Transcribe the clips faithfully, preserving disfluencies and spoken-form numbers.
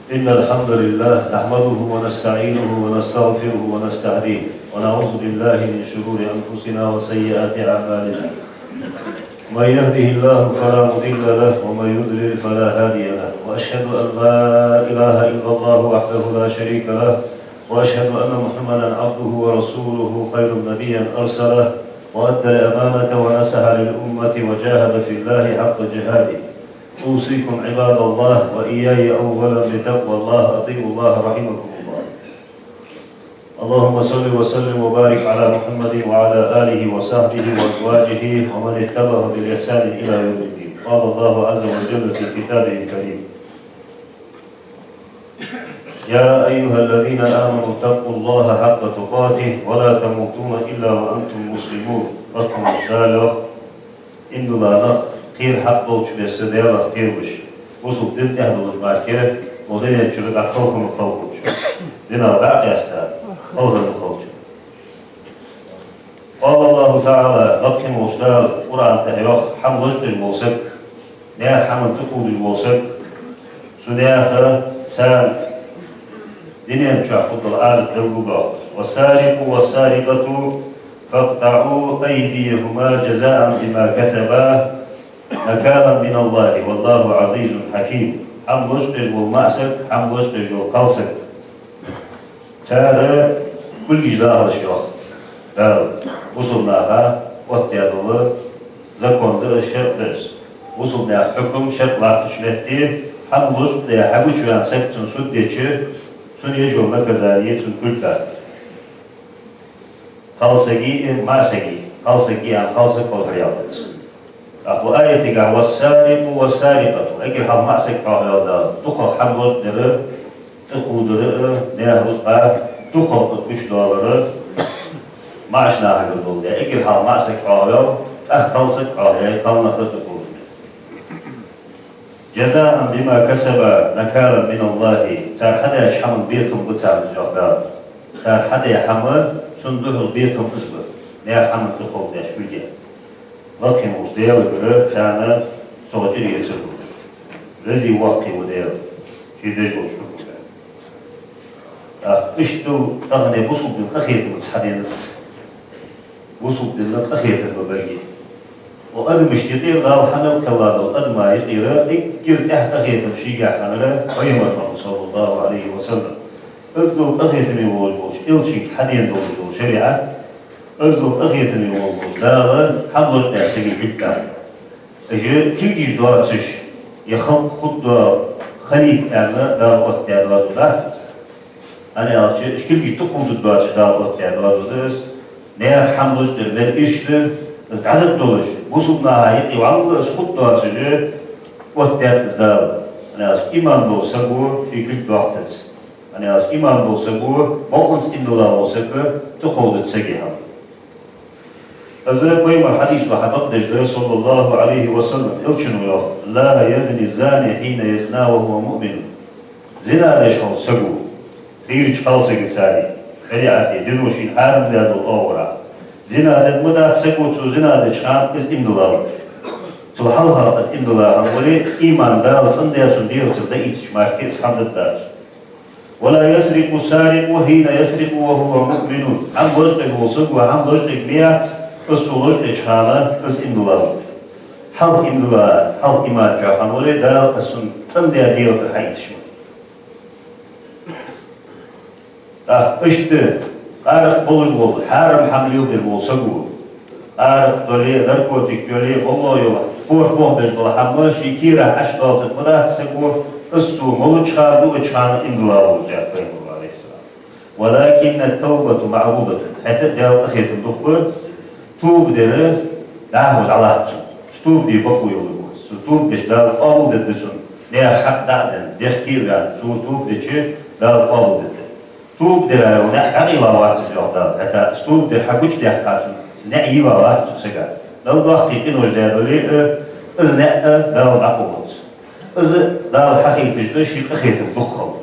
إن الحمد لله نحمده ونستعينه ونستغفره ونستهديه، ونعوذ بالله من شرور أنفسنا وسيئات أعمالنا. من يهده الله فلا مضل له، ومن يضلل فلا هادي له، وأشهد أن لا إله إلا الله وحده لا شريك له، وأشهد أن محمدا عبده ورسوله، خير نبي أرسله، وأدى الأمانة ونصح للأمة وجاهد في الله حق جهاده. أوصيكم عباد الله وإياي أولا بتقوى الله، أطيعوا الله رحمكم الله. اللهم صل وسلم وبارك على محمد وعلى آله وصحبه وأزواجه ومن اتبعه بإحسان إلى يوم الدين. قال الله عز وجل في كتابه الكريم: يا أيها الذين آمنوا اتقوا الله حق تقاته ولا تموتن إلا وأنتم مسلمون. Лакха волча Дала йоах: иман дилла нах, кхера хьакъ долча беса Далах кхералаш. Бусалба дина тӀа долаш мара, укх дунен чура дӀакхалха ма кхалхалаш. Динах дӀа а къаьста, кхалха ма кхалхалаш. قال الله تعالى, лакха волча Дала Къуръан тӀа йоах: хӀама лочкъаш вола саг, наьха хӀаман тӀакхувдаш вола саг, цу наьха, царна дунен чу хургдола Ӏазап белгалдоаккх: والسارق والسارقة فاقطعوا أيديهما جزاء بما كسبا نكالا من الله والله عزيز حكيم. ХӀама лочкъаш вола маӀа саг, хӀама лочкъаш вола кхалсаг, цар кулгаш дахалаш, йоах Дала. Бусалба наха оттадаь дола закон да из, шарӀ да из. Бусалба наьха хьукам, шарӀ латтача метте, хӀама лочкъадаь хьагучаваьнна саг, цунна суд дича, цунна еш йола наказани цунна кулг дахар. Кхалсага а, маӀа сага а. Кхалсага а, кхалсаг кхалхар ялтац. ТӀаккха укх аятагахь: والسارق والسارقة. Эггара хьалха маӀа саг хьоахаваьв Дала. ДукхагӀа хӀама лочкъадар, тӀакхувдар а, наьха рузкъа дукхагӀа из гучадоалар маӀача нахагара дола. Эггара хьалха маӀа саг хьоахаваьв, тӀаккха кхалсаг хьоахаяьй, кхалнах а тӀакхувдаяьй. جزاء بما كسبا نكالا من الله. Цар хьадаьча хӀаман бекхам ба царна из, йоах Дала. Цар хьадаь хӀама, цунна духьал бекхам из ба. Наьха хӀаман тӀакхувдаш кулг. Лакха волча Даьлагара царна цох чӀир эцар ба. Веза-воккха ва Даьла ший деш долча хӀукмагахь. ТӀаккха иштта тахан бусалба дина къахетамца хьаденад. Бусалба дина къахетам ба беррига. Укх адамашта юкъера, Дала хьа мел кхелла долча адамашта юкъера эггара тӀех къахетам шийгахь хиннар Пайхамар хиннав, صلى الله عليه وسلم. Иззал къахетаме волаш волча Элчанга хьадена долаш дола шариӀат, иззал къахетаме волаш волча Дала хӀама лочкъадаь сага кулг дахар. Уж кулгаш доацаш, е халкъ хургдола хилийта аьнна Дала оттадаь доазув дац из. ХӀана аьлча, уж кулгаш тӀакхувдаш доацаш Дала оттадаь доазув да из. Наьха хӀама лочкъадар мел ирча да, из дӀадаккха долаш, бусалба наха юкъе вӀалла из хургдоацаш оттадаьд из Дала. ХӀана аьлча, иман бола саго ший кулг доаккхац. ХӀана аьлча, иман бола саго, бокъонца иман дилла вола саг, тӀакхувдац сага хӀама. Из Пайхамара хьадисо хьабакъдеш да, صلى الله عليه وسلم, Элчано йоах: لا يزني الزاني حين يزني وهو مؤمن. Зина деш хилча саго, кхерача кхалсагаца, шариӀате, дино шийна хьарам даь дола оагӀорахьа, зина деш ма дац саго, цо зина деча хана из иман дилла волаш. Цул хьалха из иман дилла хинна вале, иман Дала цӀендаь цун дегӀаца дӀаийцача мара из хӀама дергдац. ولا يسرق السارق حين يسرق وهو مؤمن. ХӀама лочкъаш вола саг, хӀама лочкъаергья ма яц, из цо лочкъаеча хана из иман дилла волаш. Хьалха иман дилла, хьалха иман чу хинна вале, Дала из цун цӀендаь дегӀа тӀара хьаийцача мара. ТӀаккха иштта къаракъ болаш вола, хьарам хӀама леладеш вола саго, къаракъ йоле, наркотик йоле, болло йола, корта бохабеш дола хӀама ший кера Ӏочудоалийтаргдац саго, из цо моллагӀча хана, дуача хана иман дилла волаш, йоах Пайхамара, عليه السلام. ولكن التوبة معروضة. ХӀаьта а Даьла къахетам дукха ба, тоба дар дӀахо дӀалац цунна. Из тоба де бокъо йолаш ва из. Цо тоба дича Дала къоабалдергда цун. Наьха хьакъ дӀа а денна, дехке а ваьнна, цо тоба дича Дала къоабалдергда. Тоба дара йола наӀар дӀакъайла вац из, йоах Дала. ХӀаьта из тоба дар хьагучадаьккха цунна, из наӀар йийла вац цу сага. Мел доккхий къинош даь дале а, из наӀар Дала дӀакхухьац. Из Дала хьахайташ да ший къахетам дукха хилар.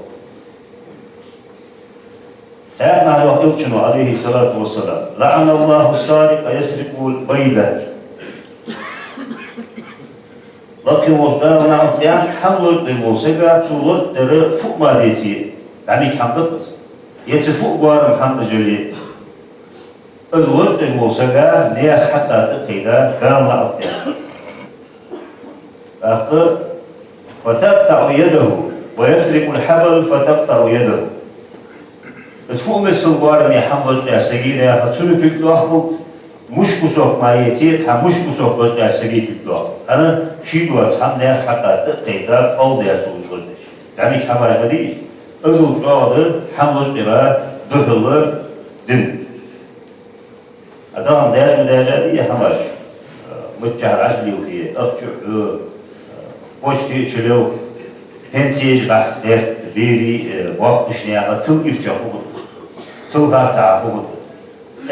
Цхьаькханахьа йоах Элчано, عليه الصلاة والسلام: لعن الله السارق يسرق البيضة. Лакхе волча Дала наӀалт даьннад хӀама лочкъадеш волча сага, цо лочкъадар фуъ ма деций, зӀамига хӀама да-кх из. Е цу фуъ боарам хӀама да из йоле, из лочкъадеш волча сага наьха хьакъа тӀа а кхайкадаь, Дала наӀалт даьннад. ТӀаккха: «فتقطع يده، ويسرق الحبل فتقطع يده». Из фуъ миссел боараме хӀама лочкъаяьча сага наха цун кулг доаккхалда, мушка кусок ма яций, цхьа мушка кусок лочкъаяьча сага кулг доаккхалда. ХӀана, ший доаца хӀама наьха хьакъа тӀа а кхайкадаь, къоал даь цо из лочкъадеш. ЗӀамига хӀамаш ма дий уж. Иззал чӀоагӀа да хӀама лочкъаяра духьала дин. А тахан даьржа ма даьржадий хӀамаш, миччахьара Ӏаш лелхе, ахча а хьу, почте а чулелха, пенсеш бахьа гӀерта берий, э, боккхийча наьха цул ирча фу хургда, цул харцахьа фу хургда.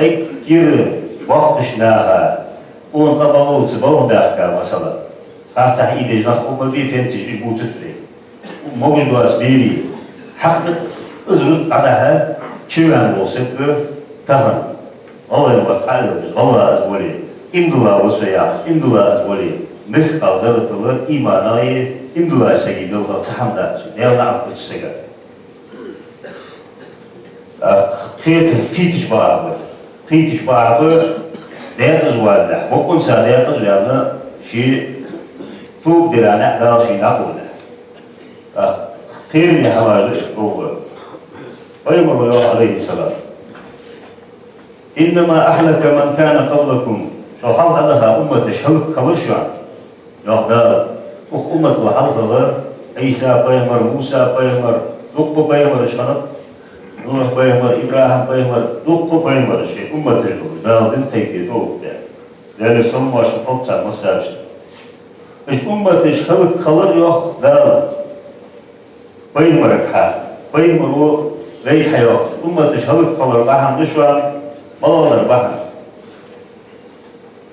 Эггара боккхийча наха, къона къа баллалца балха баьхка, масала, харцахьа ийдеш нах хургба бий, пенсеш уж бувцац вай. Могаш доаца берий хьакъ да-кх из. Из рузкъа дӀадахьа чувена вола саг тахан, гӀалгӀай мотт хьалелхаш, гӀалгӀа из вале, иман дилла ва со яхаш, иман дилла из вале, мискъал зарратал иманах е иман диллача сага белхах цхьа хӀама дац, Даьла наӀалт беча сага. А, кхета, кхеташ бахьа ба. Кхеташ бахьа ба, декъаза валалехь, бокъонца декъаза ваьнна, ший тоба дера наӀ Дала шийна дӀакъовлалехь. А, кхераме хӀамаш да уж чӀоагӀа. Пайхамара йоах, Ӏалайхи ссалам: «إنما أهلك من كان قبلكم». Шул хьалха даха умматаш хӀалакхилар шоана, йоах Дала. Укх умматал хьалхагӀа Ӏийса пайхамар, Муса пайхамар, дуккха пайхамараш хиннаб, Нухь пайхамар, ИбрахӀим пайхамар, дуккха пайхамараш, шоай умматаш долаш, Дала дин кхайкадаь тӀа укх тӀа. Даьлера салам-моаршал хилда царна массарашта. Уж умматаш хӀалакхилар, йоах Дала, пайхамарагахьа. Пайхамаро вайгахьа йоах, умматаш хӀалакхилар бахьан да шоана малагӀдар бахьан.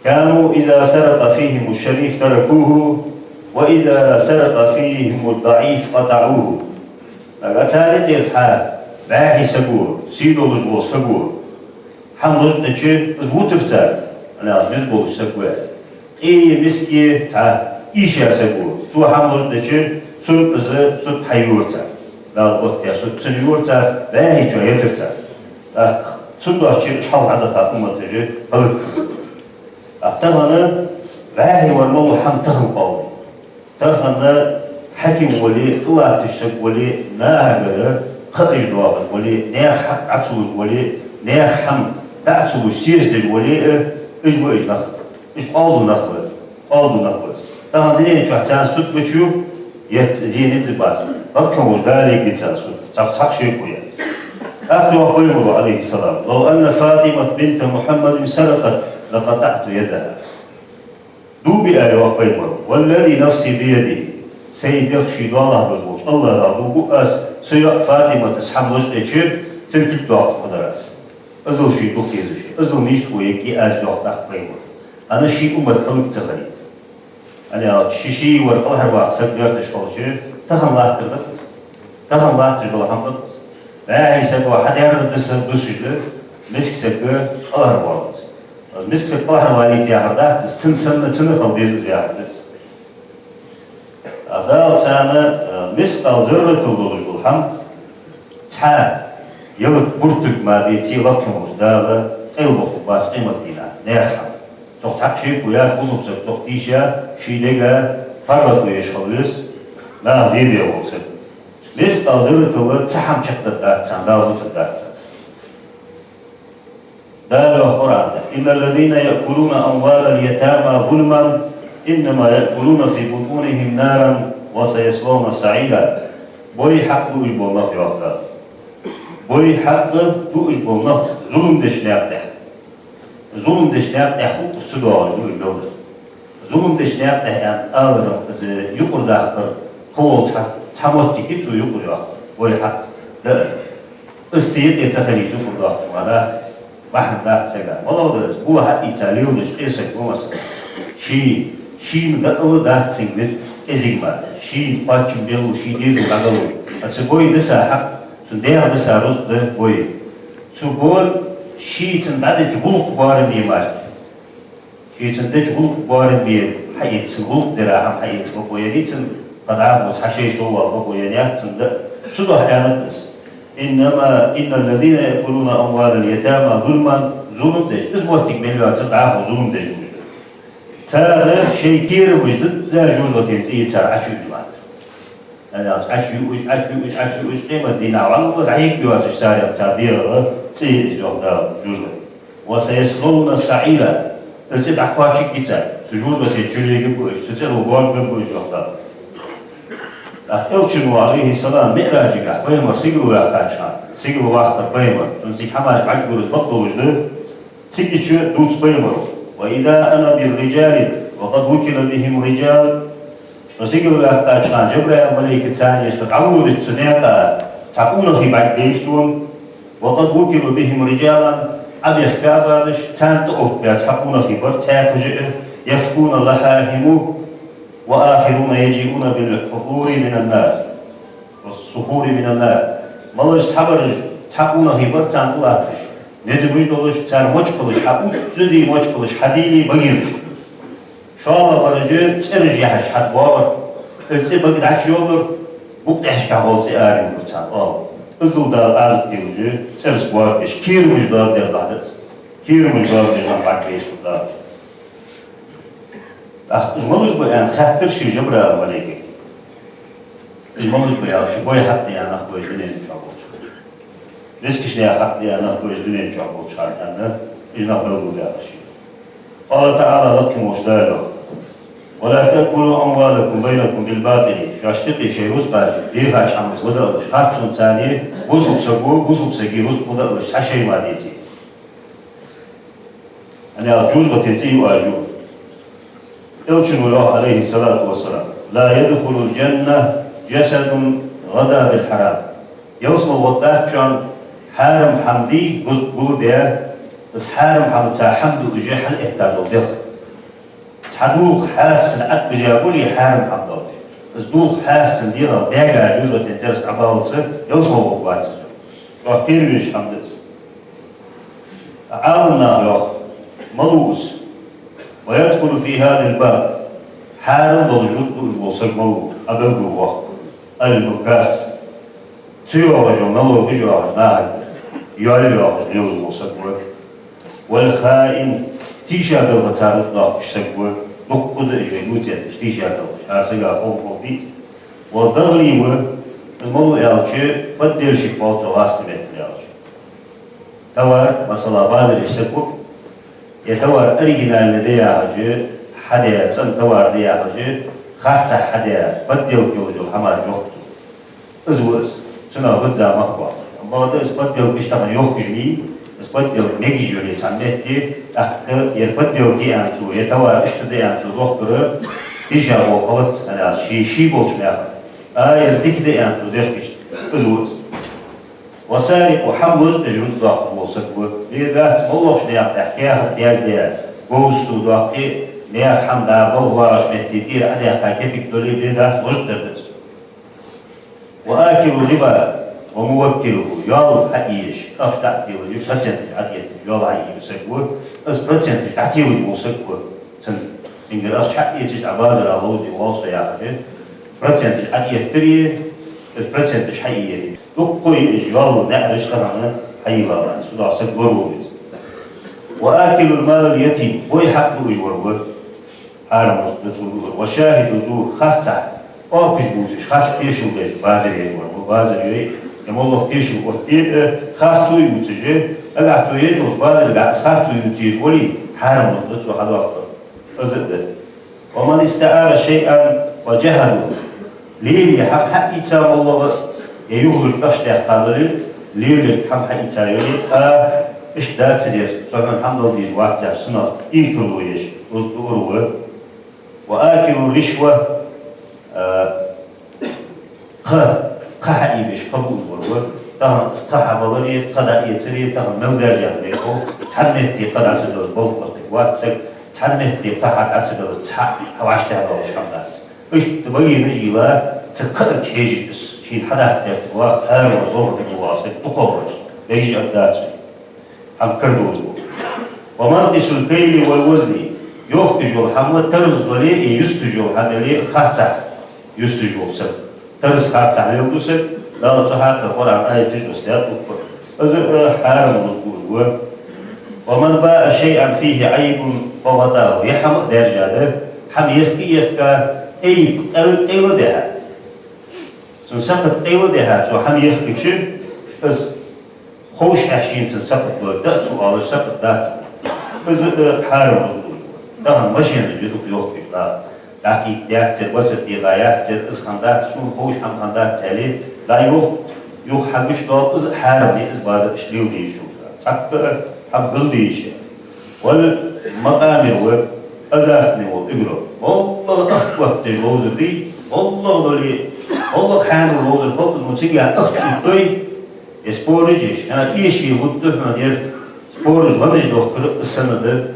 «كانوا إذا سرق فيهم الشريف تركوه، وإذا سرق فيهم الضعيف قطعوه». Ага, цар юкъера цхьа бӀаьхий саго, сий долаш вола саго хӀама лочкъадича, из вутар цар, хӀана аьлча низ болаш саг ва. Къе е миска е цхьа ийша саго, цо хӀама лочкъадича, цунна из суд хьайора цар. Дала оттадаь суд цунна йора цар, бӀаьхийчоа яцар цар. ТӀаккха цудухьа уж хьалха даха умматаш хӀалакхилар. ТӀаккха тахан бӀаьхий вар малув хӀама тахан къоал да. Тахан хьаким вале, тӀалатташ саг вале, нахагара кхаъаш доахаш вале, наьха хьакъ Ӏа ца луш вале, наьха хӀама дӀа ца луш сесташ вале, э, уж ба уж нах. Уж къоал да нах ба. Къоал да нах ба. Тахан дунен чухь царна суд бича, е зе низ бац. Лакхе волча Дала лергда царна суд. Цхьаккха, цхьаккха шеко яц. ТӀаккха йоах пайхамара, Ӏалайхи ссалам: «لو أن فاطمة بنت محمد سرقت لقطعت يدها». Дув биа, йоах пайхамара, «والذي نفسي بيده», сай дегӀ ший доалахьа долаш волча АллахӀах дув буъ аз, са йоӀ ФатӀиматас хӀама лочкъадича, цун кулг доаккхаргдар аз. Иззал ший дукха езаш, иззал нийсхо ергья аз, йоах тӀаккха пайхамара. ХӀана, ший уммат хӀалак ца хилийта. ХӀана аьлча, ший-ший вар кӀалхарваккха саг гӀерташ хилча, тахан латтар да-кх из. Тахан латташ дола хӀама да-кх из. БӀаьхий саго хьадаьр дусаш да, миска саг кӀалхарвала деза. Миска саг кӀалхарвалийта яхар дац из, цун санна цунна хила деза из яхар да из. А Дала царна, а, мискъал зарратал долаш дола хӀама, цхьа ялат буртиг ма беций, лакхе волча Дала къайлабохийтаргбац къематдийнахьа наьха хӀама. Цох цхьаккха шеко яц, бусалба саг цох тийша, ший дега паргӀато еш хила веза, наха зе деш вола саг. Мискъал зарратал цхьа хӀама чакхдаргдац царна, Дала дутаргдац царна. Дала йоах Къуръана тӀа: «إن الذين يأكلون أموال اليتامى ظلما إنما يأكلون في بطونهم نارا وسيصلون سعيرا». Бой хьакъ дуаш бола нах, йоах Дала. Бой хьакъ дуаш бола нах зулам деча наькъа тӀа. Зулам деча наькъа тӀа хӀама ца доагӀаш да уж мел дар. Зулам деча наькъа тӀа аьнна аларах, из юкъара даккхар, кхывола цхьа, цхьа моттиг я цо юкъара йоаккхар, бой хьакъ даар. Из цу юкъе ца хилийта юкъара доаккхаш ма дац из. Бахьан дац сага. МалагӀа да из? Бо хьаийца леладеш къе саг ва, масала. Ший, шийна даа ала дац цунга кӀезига мара. Шийна кхоачам беллал, ший дезал дӀадаллал. А цу бой диса хьакъ, цун дегӀа диса рузкъа да бой. Цу бо шийца дӀадеча гӀулакха боарам бе мара. Шийца деча гӀулакха боарам бе хьаэца, гӀулакх дара хӀама хьаэца бокъо еннай цун, пхьа дӀахо цхьа шай соввала бокъо еннаяц цун да. Цудухьа аьннад из: «إنما، إن الذين يأكلون أموال اليتامى ظلما», зулам деш, из моттиг мел йоацар дӀахо зулам деш ба уж. Цар шоай кхерамаш дизза жожагӀатен цӀи цар Ӏочуйуьйтуш латтар. Аьлча, Ӏочуйуьйтуш, Ӏочуйуьйтуш, Ӏочуйуьйтуш, къематдийнахьа валлалца дӀахьекха йоацаш царех цар дегӀа цӀи из йоах Дала жожагӀате. «وسيصلون سعيرا». Из цӀи дӀакхоачаргья цар, цу жожагӀатен чу легаб уж, цу цӀеро боаргбергба уж, йоах Дала. ТӀаккха Элчано, Ӏалайхи ссалам, МиӀражагахь пайхамар сигала ваьккхача хана, сигала ваккхар пайхамар, цунна цига хӀамаш бӀаргагур из бакъдолаш да, цига чу дувц пайхамара: «وإذا أنا برجال وقد وكل بهم رجال». Со сигала ваьккхача хана Жабраил малайкаца цхьана со дӀаводача цу наькъа цхьа къонахий бӀаргабайра сона. «وقد وكل بهم رجال», Ӏобехка а баьннараш, царна тӀаоттабаь цхьа къонахий бар, цхьаькхаш а, «يفقون اللحاهم وآخرون يجيئون بالحقور من النار. الصخور من النار». Малаш, цхьабараш, цхьа къонахий бар царна тӀалаттараш. Низамаш долаш, цар мочкъалаш хьауззале, мочкъалаш хьадийле багенаш. ШоллагӀбараш цӀераш яхьаш хьатӀабоагӀар. Из цӀи бага дӀачуйоалар, букъ тӀехьашкахьа гӀолла цӀи араялар царна, оал. Иззал Дала Ӏазап делаш, цӀераш боаргбеш, кхерамаш доаргдар духьа да из. Кхерамаш доаргдеш нах бӀаргабайра Дала. ТӀаккха уж малаш ба аьнна хаьттар ше Жабраил малайкага. Уж малаш ба аьлча, бой хьакъ даь нах ба уж дунен чу болча хана. Рискаш даь хьакъ даь нах ба уж дунен чу болча хана аьнна, уж нах белгалдаьккхар ше. قال تعالى, лакхе волча Дала йоах: «ولا تأكلوا أموالكم بينكم بالباطل». Шоашта юкъе шоай рузкъаш дехача хӀаманца ма даалаш, харцонца, бусалба саго бусалба сага рузкъа ма даалаш, цхьа шай ма деце. ХӀана аьлча жожагӀатен цӀи ю уж, йоах. Элчано йоах, Ӏалайхи ссалату вассалам: «لا يدخل الجنة جسد غذا بالحرام». Ялсмала гӀоргдац шоана хьарам хӀама дий, гуз-, гулдаь, из хьарам хӀамаца хӀама дуаш хьалъэтта дола дегӀ. Цхьа дулх хьаьссан Ӏад бижа гулий хьарам хӀама долаш, из дулх хьаьссан дегӀах баьгӀа жожагӀатен цӀерца дӀабаллалца ялсмала гӀоргвац из. Чохь кхеравеш хӀама да из. Ӏаламнаха йоах, малув из: «ويدخل في هذا الباب». Хьарам долаш рузкъа дуаш вола саг малув, Ӏа белгалвоаккх: «المكاس». Ца йоагӀаш йола налогаш йоагӀаш нахага, йоал йоагӀаш лелаш вола саг ва. «والخائن», тийшабелхаца рузкъа доаккхаш саг ва, дуккха да уж вай дувцаш, тийшабелхаш, хӀара сага хов-хов дийца. «والغالب», из малув аьлча, поддельщик оал цох гӀазкхий меттала аьлча. Товар, масала, базар еш саг ва, е товар оригинальный да яхаш, хьадаь, цӀена товар да яхаш, харцахьа хьадаь, подделка йолаш йола хӀамаш йохк цо. Из ва из, цунах бизза мах боаккх. Амма бакъда из подделкаш тахан йохкаш ма йий, из подделка мегаш йолий цхьан метте, тӀаккха ер подделка я аьнна цо, е товар иштта да аьнна цо дохкар, тийша бола хӀама дац, хӀана аьлча ший, ший болча мехах. А ер дика да аьнна цо дехкаш, из ва из. «والسارق», хӀама лозаш, рузкъа доаккхаш вола саг ва. Бе дац, моллагӀча наькъа тӀа каьхат яздаь, говза сов доаккхе, наьха хӀама дӀа балха вагӀача метте тӀера Ӏодаьккха кепиг дале, бе дац, лозаш дар да из. «وآكل الربا وموكله», йоал хьаэцаш, ахча дӀа а телаш, проценташ Ӏа а этташ, йоал хьаийца саг ва, из проценташ дӀателаш вола саг ва. Цун, цунгара ахча хьаэцаш, Ӏа базара ловзаде воалл со яхаш, проценташ Ӏа а эттаре, из проценташ хьаийяре. Дуккха я уж йоал, наӀараш тахан хьайийлла вац, цудухьа саг лораву веза. «وآكل مال اليتيم», бой хьакъ дуаш вар ва. Хьарам рузкъа да цо дуар. «وشاهد زور», харцахьа оапаш бувцаш, харц тешал деш, базар еш вар ва, базар йой, е моллагӀа тешал оттае, харцо ювцаш, нагахьа цо еш йолча базаргахьа из харцо ювца еш вале, хьарам рузкъа да цо хьадоаккхар. Из а да. «ومن استعار شيئا وجحده». Лелае хӀама хьаийца моллагӀа, е юхалург ахча даьккха дале, лелаерг хӀама хьаийца йоле, а, иштта дац ер, со хьона хӀама дала дезаш вац яхаш, цунах инкарло еш, из дуар ва. «وآكل الرشوة», а, кхаь, кхаь хьаийбеш, кхаь буаш вар ва. Тахан из кхаь хьабаларе, кхаь дӀаэцаре, тахан мел даьржа хӀама да-кх, цхьан метте кхаь дӀа ца белча, балха оттаргвац саг, цхьан метте кхаь хьа дӀа ца белча, цхьа хьа вӀаштӀехьадоалаш хӀама дац. Иштта багенаш йийла, цу кхаьга хьежаш из, шийна хьадаккха гӀерташ вар, хьарам вар, бохург ма вар саг, дукхагӀбараш, бегаш а дац вай. ХӀама кара долаш ва. «ومنقص الكيل والوزن». Йохкаш йола хӀама тараз дале, е юсташ йола хӀама яле, харцахьа юсташ йола саг. Тараз харцахьа леладу саг, Дала цу хьакъехьа Къуръан аяташ доссадаьд укхо. Из а хьарам лургбуж ва. «ومن باع شيئا فيه عيب فغطاه». Е хӀама а даьржа да, хӀама ехка а ехка, айп къайла-, къайладаьха. Цун сакхат къайладаьха, цо хӀама ехкача, из ховш хьаьшийна цун сакхат дойта, да а цо оалаш сакхат дац. Из а хьарам лургбуж ва. Тахан машенаш я дукха йохкаш наха. ДӀакхийтта яцар, басар тӀера яцар, из хиннадац, сона ховш хӀама хиннадац аьле, дӀайоах, юха хьагучадоал, из а хьарам я, из базар иштта леладе йиш йолаш. Цхьаккха а хӀама хьулде йиш я. «والمقامر», ва азартни вола игра. ВаллахӀи, ахча оттадеш ловзар дий, валлахӀи дале, валлахӀи хьанал ловзар хилда из, мо цига ахча оттадой, е спораж еш, хӀа, эше лургда хьона ер, спораж ланаш дохкар а из санна да,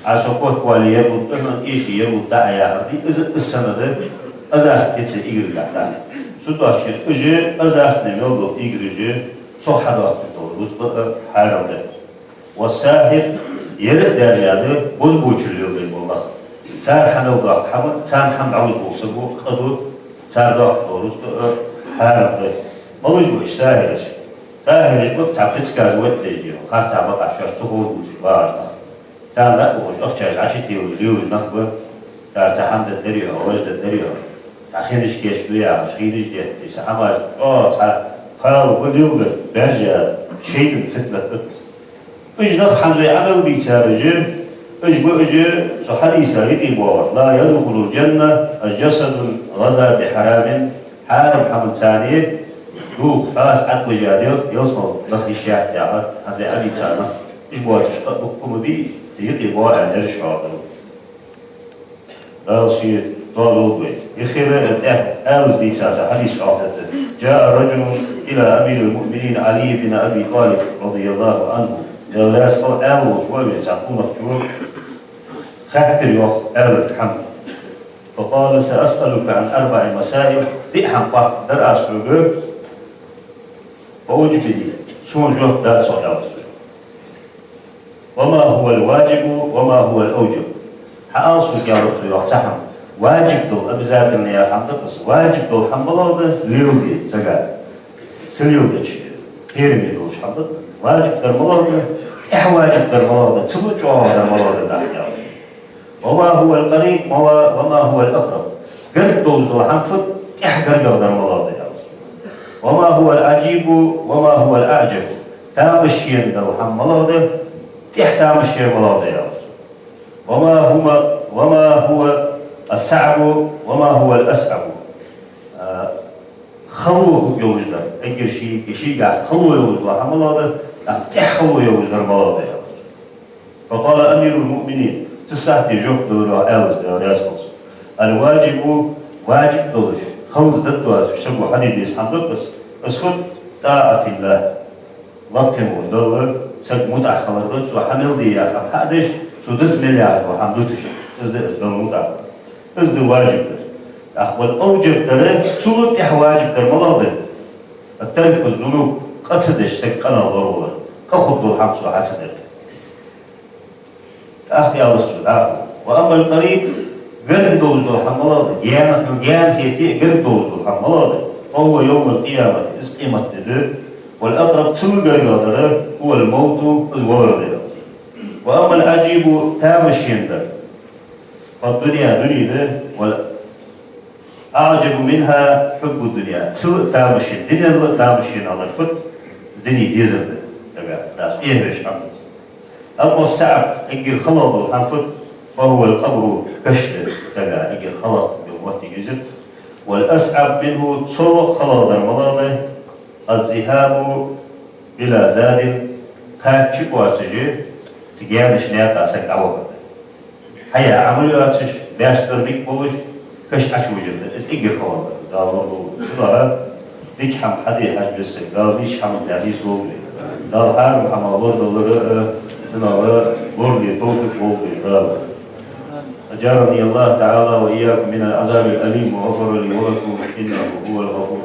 Ӏа со котвале ер лургда хьона, эше ер лургда Ӏа яхар дий, из а из санна да, азарт деций играгахьа. Цудухьа уж азартни мел дола играш, цох хьадоаккхаш дола рузкъа а хьарам да. «والساحر», ер а даьржа да, бозбуунчал леладеш бола нах. Цар хьа мел доаккха хӀама, царна хӀама дӀалуш вола саг ва, къа ду, цар доаккхаш дола рузкъа а хьарам да. Малаш ба уж сахьираш? Сахьираш ба цхьа предсказывать деш, харцахьа бакъахьа шоашта ца ховр дувцаш багӀаш нах. Царна дӀа а ухаш, ахчаш Ӏочутелаш лелаш нах ба, цар цхьа хӀама дергдарий хьона, важа дергдарий хьона, цхьа хинаш кийчду яхаш, хинаш детта, цхьа хӀамаш, о, цхьа пала ба лелабер, баьржа, шайтӀан фитнат да из. Уж нах хӀанз вай Ӏамал бийцараш, уж ба уж, цу хьадиса юкъе боагӀаш: «لا يدخل الجنة جسد غذا بحرام». Хьарам хӀаманца дулх, хьоаса Ӏадбажа дегӀ ялсмала нах йиш яц яхар, хӀанз вай Ӏадийца нах, уж боацаш къа дукха ма бий, цу юкъе боагӀа аьнна ераш хьоахаду. Дала ший доал лулда вай. Ихира тӀехьа алаз дийца цхьа хьадис хьоахадаьд: «جاء رجل إلى أمير المؤمنين علي بن أبي طالب رضي الله عنه». Даьла раьза хилва, ала волча вай цхьа къонахчо хаьттар йоах алага хӀама. «فقال: سأسألك عن أربع مسائل». Диъ хӀама хаттаргдар аз хьога, «فأجبني», сона жоп да цох, аьлар цо. «وما هو الواجب وما هو الأوجب». Хьаала сога, аьлар цо, йоах, цхьа хӀама. Важиб дола, обязательно яха хӀама да-кх из. Важиб дола хӀама малагӀа да леладе сага? Ца леладича кхераме долаш хӀама да-кх из. Важиб дар малагӀа да, тӀехьа важиб дар малагӀа да, цул чӀоагӀа дар малагӀа да, аьлар цо. «وما هو القريب وما، وما هو الأقرب». Гарга долаш дола хӀама фуд, тӀехьа гаргагӀа дар малагӀа да, аьлар цо. «وما هو العجيب وما هو الأعجب». Тамашийна дола хӀама малагӀа да, тӀехьа тамашийна малагӀа да, аьлар цо. «وما هما، وما هو الصعب وما هو الأصعب». А, хало йолаш дар, эггара ший-, шийгахьа хало йолаш дола хӀама малагӀа да, тӀаккха тӀехьа хало йолаш дар малагӀа да, аьлар цо. «فقال أمير المؤمنين», цу сахьате жоп делар алаз, Даьла раьза хилва цунна: «الواجب», важиб долаш, хӀанз дергдоацаш саго хьаде деза хӀама да-кх из, из фуд? «طاعة الله». Лакхе волча Далла саг мутӀахь хилар да, цо хьа мел де яха хӀама хьа а деш, цо дита мел яхаш дола хӀама дуташ. Из да из, Далла мутӀахь хилар. Из да важиб дар. ТӀаккха вал-авжаб дар, цул тӀехьа важиб дар малагӀа да? «ترك الذنوب», къа ца деш саг къинош лоравалар. Къа хургдола хӀама цо хьа ца дар. ТӀаккха аьлар цо дӀахо: «وأما القريب», гарга долаш дола хӀама малагӀа да, гаьна, хьона гаьна хете а гарга долаш дола хӀама малагӀа да, «فهو يوم القيامة», из къематди да, «والأقرب», цул гаргагӀа дар, «هو الموت», из валар да. «وأما العجيب», тамашийна дар, «فالدنيا», дуне да, «والأعجب منها حب الدنيا». Цул а тамашийна, дунен а тамашийна хилар фуд? Дуне дезар да сага, дас эхь веш хӀама да из. «أما الصعب», эггара халагӀа дола хӀама фуд? «فهو القبر», каш да сага эггара халагӀа йола моттиг из. «والأصعب منه», цул а халагӀа дар малагӀа да? «الذهاب بلا زاد», кхача а кхоачаш, цу гаьнашта наькъа саг дӀавахар да. Хьаяь Ӏамал йоацаш, баьш дар дика болаш, каш Ӏочувижар да. Из эггара халагӀа дар. Дала лорадолда. Цудухьа дика хӀама хьаде хьажа веза саг. Дала нийса хӀаман тӀа нийслолда вай. Дала хьарам хӀамах лорадалар а, цунах лорале товфикъ лолда вай Дала. أجارني الله تعالى وإياكم من العذاب الأليم وغفر لي ولكم، إنه هو الغفور